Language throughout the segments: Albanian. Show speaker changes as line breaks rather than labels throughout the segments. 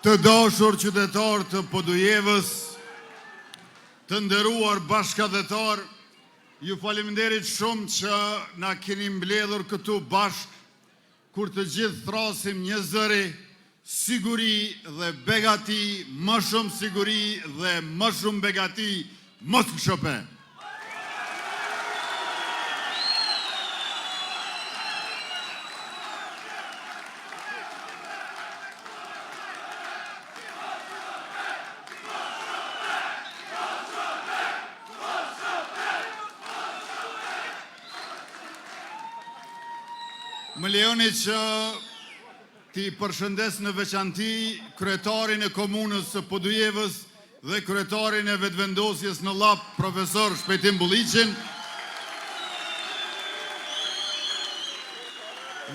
Të dashur qytetarë të Podujevës, të nderuar bashkatdhetarë, ju faleminderit shumë që na keni mbledhur këtu bashkë kur të gjithë thërrasim një zëri siguri dhe begati, më shumë siguri dhe më shumë begati, mos lësho pe! Më lejoni që t'i përshëndes në veçanti kryetarin e komunës së Podujevës dhe kryetarin e Vetëvendosjes në Llap, profesor Shpejtim Bulliqin,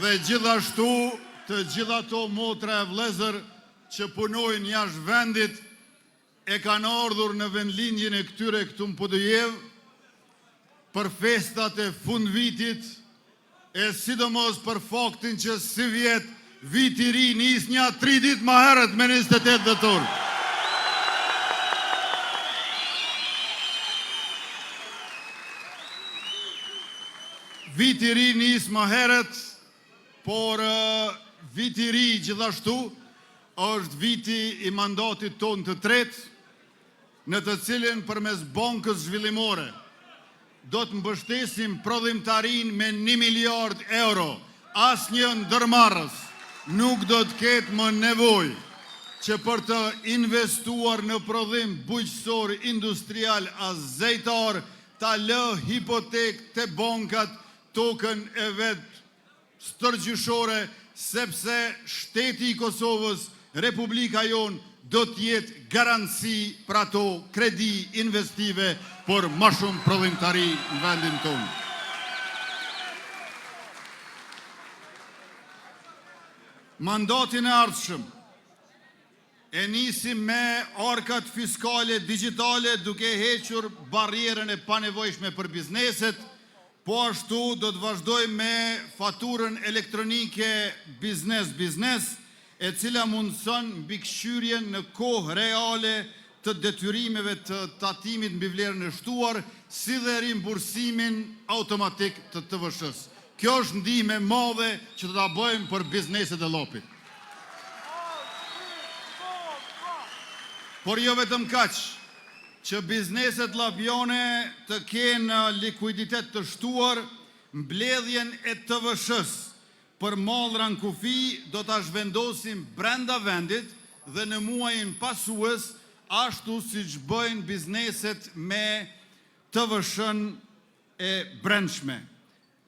dhe gjithashtu të gjitha ato motra e vëllezër që punojnë jashtë vendit e kanë ardhur në vendlindjen e këtyre këtu në Podujevë për festat e fundvitit e sidomos për faktin që sivjet viti i ri nis nja tri ditë ma herët me 28 dhjetor. Viti i ri nis më herët, por viti i ri gjithashtu është viti i mandatit tonë të tretë, në të cilin përmes Bankës Zhvillimore do të mbështesim prodhimtarinë me një miliard euro. Asnjë ndërmarrës nuk do të ketë më nevojë që për të investuar në prodhim bujqësor, industrial a zejtar, ta lë hipotekë te bankat tokën e vet stërgjyshore sepse shteti i Kosovës, Republika jonë, do të jetë garanci për ato kredi investive për ma shumë prodhimtari në vendin tonë. Mandatin e ardhshëm e nisim me arkat fiskale digjitale duke hequr barrierën e panevojshme për bizneset, po ashtu do të vazhdojmë me faturën elektronike biznes biznes, e cila mundëson mbikëqyrjen në kohë reale të detyrimeve të tatimit mbi vlerën e shtuar, si dhe rimbursimin automatik të TVSH-së. Kjo është ndihmë e madhe që do ta bëjmë për bizneset e Llapit. Por jo vetëm kaq, që bizneset llapjane të kenë likuiditet të shtuar, mbledhjen e TVSH-së për mallra në kufi do ta zhvendosim brenda vendit dhe në muajin pasues, ashtu siç bëjnë bizneset me TVSH-në e brendshme.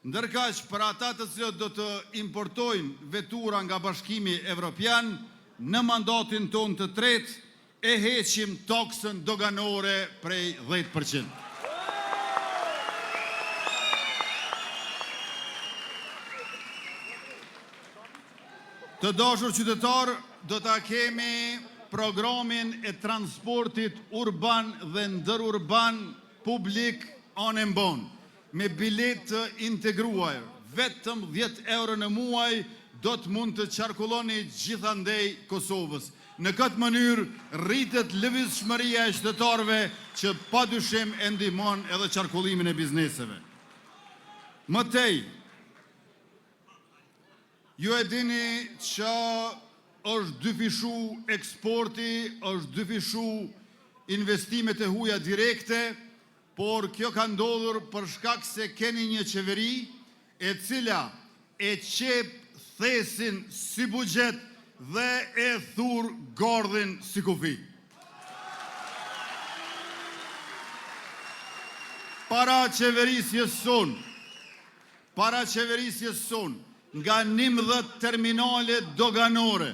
Ndërkaq, për ata të cilët do të importojnë vetura nga Bashkimi Evropian, në mandatin tonë të tretë e heqim taksën doganore prej 10%. Të dashur qytetarë, do ta kemi programin e transportit urban dhe ndërurban publik anembanë. Me biletë të integruar, vetëm 10 euro në muaj do të mund të qarkulloni gjithandej Kosovës. Në këtë mënyrë rritet lëvizshmëria e qytetarëve që padyshim e ndihmon edhe qarkullimin e bizneseve. Më tej, ju e dini që është dyfishu eksporti, është dyfishu investimet e huaja direkte, por kjo ka ndodhur për shkak se keni një qeveri e cila e qep thesin si buxhet dhe e thur gardhin si kufi. Para qeverisjes sonë, para qeverisjes sonë, nga 11 terminale doganore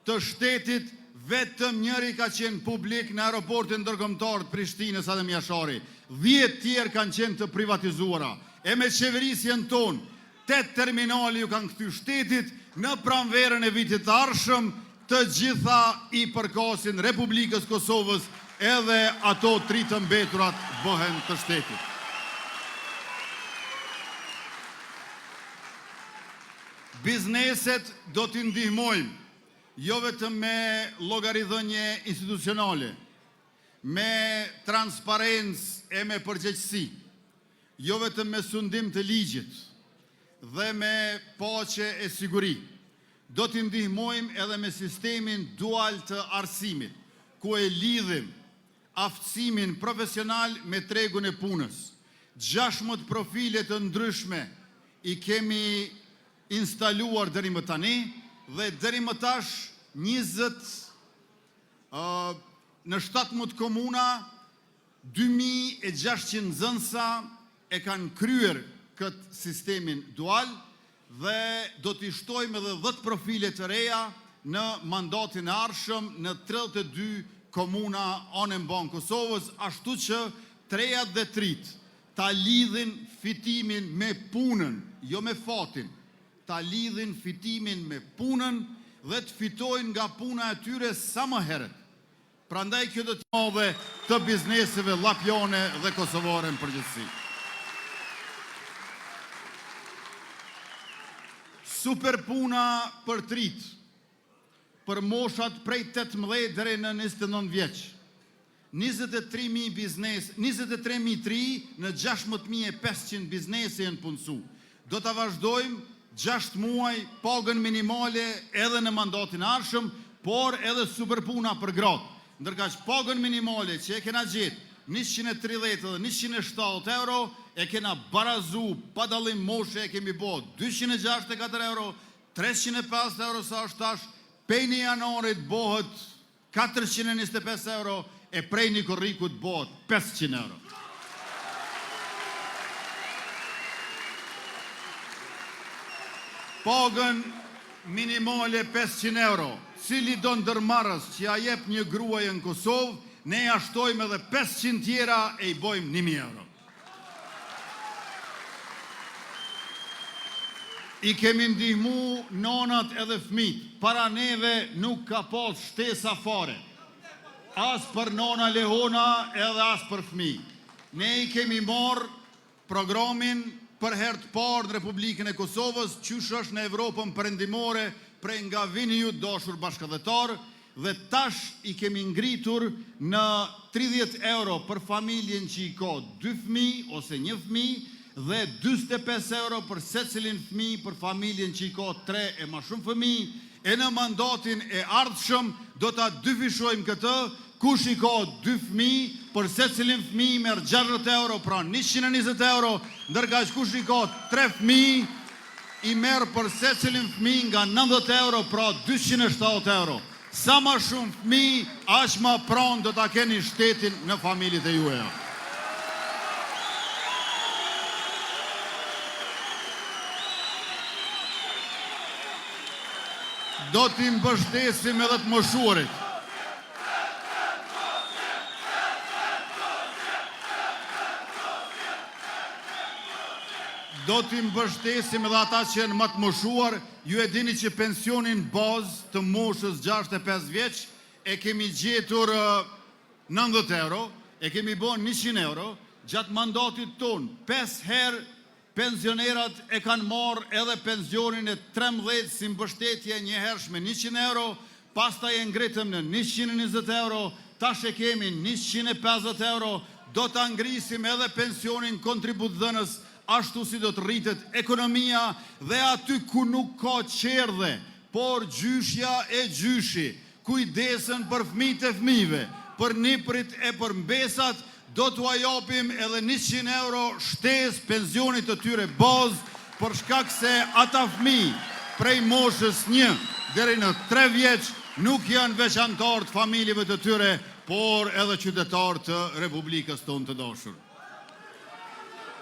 të shtetit, vetëm njëri ka qenë publik në aeroportin ndërkombëtar të Prishtinës Adem Jashari. 10 tjerë kanë qenë të privatizuara. E me qeverisjen tonë, 8 terminale ju kanë kthy shtetit, në pranverën e vitit të ardhshëm, të gjitha i përkasin Republikës Kosovës, edhe ato tri të mbeturat bëhen të shtetit. Bizneset do t'i ndihmojmë. Jo vetëm me llogaridhënie institucionale, me transparencë e me përgjegjësi, jo vetëm me sundim të ligjit dhe me paqe e siguri, do t'i ndihmojmë edhe me sistemin dual të arsimit, ku e lidhim aftësimin profesional me tregun e punës. 16 profile të ndryshme i kemi instaluar deri më tani dhe deri më tash 20 në 17 komuna 2600 nxënësa e kanë kryer këtë sistemin dual dhe do t'i shtojmë edhe 10 profile të reja në mandatin e ardhshëm në 32 komuna anembanë Kosovës, ashtu që të rejat dhe të rinjtë ta lidhin fitimin me punën, jo me fatin, ta lidhin fitimin me punën dhe të fitojnë nga puna e tyre sa më herët. Prandaj kjo do të madhe të bizneseve llapjane dhe kosovare në përgjithësi. Super puna për të rinjtë, për moshat prej 18 deri në 29 vjeç. 23.000 biznes, 23.000 të ri në 16.500 biznese janë punësu. Do ta vazhdojmë 6 muaj pagën minimale edhe në mandatin e ardhshëm, por edhe superpuna për gratë. Ndërkaq pagën minimale që e kena gjetë 130 dhe 170 euro, e kena barazu pa dallim moshe, e kemi bo 264 euro, 350 euro sa është tash, prej 1 janarit bohet 425 euro, e prej një korrikut bohet 500 euro. Pagën minimale 500 euro, cilido ndërmarrës që ja jep një gruaje në Kosovë, ne ja shtojmë edhe 500 tjera e i bojmë 1000 euro. I kemi ndihmu nonat edhe fmijt. Para neve nuk ka pas shtesa fare. As për nona lehona edhe as për fmijë. Ne i kemi marrë programin për herë të parë në Republikën e Kosovës, qysh është në Evropën Perëndimore, prej nga vini ju dashur bashkatdhetar, dhe tash i kemi ngritur në 30 euro për familjen që i ka dy fëmijë ose një fëmijë dhe 45 euro për secilin fëmijë për familjen që i ka tre e ma shumë fëmijë, e në mandatin e ardhshëm do ta dyfishojmë këtë, kush i ka dy fëmijë, për secilin fëmijë merr 60 euro, pra 120 euro, ndërkaq kush i ka tre fëmijë, i merr për secilin fëmijë nga 90 euro, pra 270 euro. Sa ma shumë fëmijë, aq ma pranë do ta keni shtetin në familjet e juaja. Do t'i mbështesim edhe të moshuarit. Do t'i mbështesim edhe ata që janë më të moshuar. Ju e dini që pensionin bazë të moshës 65 vjeç e kemi gjetur 90 euro, e kemi bo 100 euro, gjatë mandatit tonë, 5 herë pensionerat e kanë marrë edhe pensionin e 13 si mbështetje njëhershme 100 euro, pastaj e ngritëm në 120 euro, tash e kemi 150 euro, do ta ngrisim edhe pensionin kontributdhënës ashtu si do të rritet ekonomia dhe aty ku nuk ka çerdhe, por gjyshja e gjyshi, kujdesen për fëmijët e fëmijëve, për nipërit e për mbesat, do t'ua japim edhe 100 euro shtesë pensionit të tyre bazë, për shkak se ata fëmijë prej moshës 1 deri në 3 vjeç nuk janë veç anëtarë të familjeve të tyre, por edhe qytetarë të Republikës tonë të dashur.